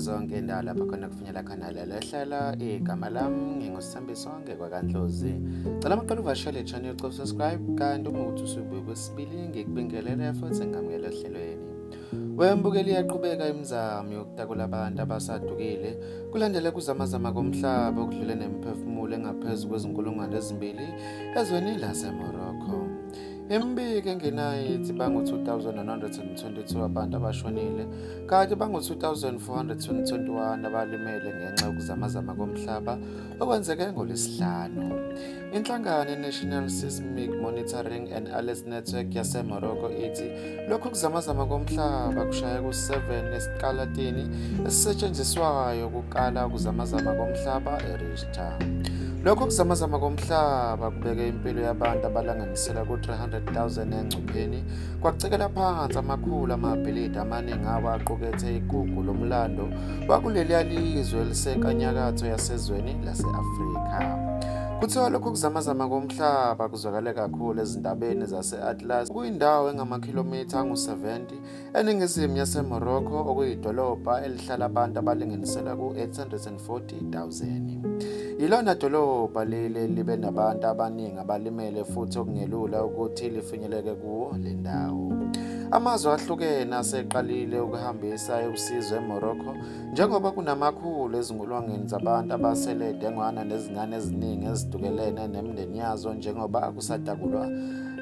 zonke indawo lapho khona kufinyela khona lelo hlelo. Igama lami nginguSithembiso ngekwaKaNdlozi. Cela maqala uvashele channel ucofa subscribe, kanti uma uthi usubuye kwesibili ngikubingelele futhi ngamukele ohlelweni. Wembukeli, iyaqhubeka imizamo yokutakula abantu abasadukile kulandela kuzamazama komhlaba okudlule nemiphefumulo engaphezu kwezinkulungwane ezimbili ezweni laseMorocco. Imibiko engenayo ithi bangu-2,122 abantu abashonile kanti bangu-2,421 abalimele ngenxa yokuzamazama komhlaba okwenzeke ngoLwesihlanu. Inhlangano i-National Seismic Monitoring and Alert Network yaseMorocco ithi lokhu kuzamazama komhlaba kushaya ku-7 esikalatini esisetshenziswayo ukukala ukuzamazama komhlaba eRichter. Lokhu kuzamazama komhlaba kubeke impilo yabantu abalanganisela ku-300,000 engcupheni, kwacekela phansi amakhulu amabhilidi amaningi awo aqukethe igugu lomlando wakuleliya lizwe elisenkanyakatho yasezweni lase-Afrika. Kuthiwa lokhu kuzamazama komhlaba kuzwakale kakhulu ezindabeni zase-Atlas, okuyindawo engamakhilomitha angu-70 eningizimu yaseMorocco, okuyidolobha elihlala abantu abalinganiselwa ku-840,000. Yilona dolobha leli libe nabantu abaningi abalimele futhi okungelula ukuthi lifinyeleke kuwo le ndawo. Amazwe ahlukene aseqalile ukuhambisa usizo eMorocco njengoba kunamakhulu ezinkulungwane zabantu abasele dengwana nezingane eziningi ezidukelene nemindeni yazo njengoba kusatakulwa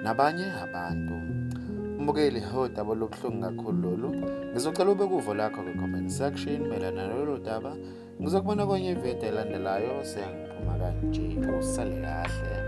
nabanye abantu. Mbukeli, udaba olubuhlungu kakhulu lolu. Ngizocela ube kuvo lakho kwi-comment section mayelana nalolu daba. Ngizokubona kwenye ividiyo elandelayo. Sengiphuma kanje, usale kahle.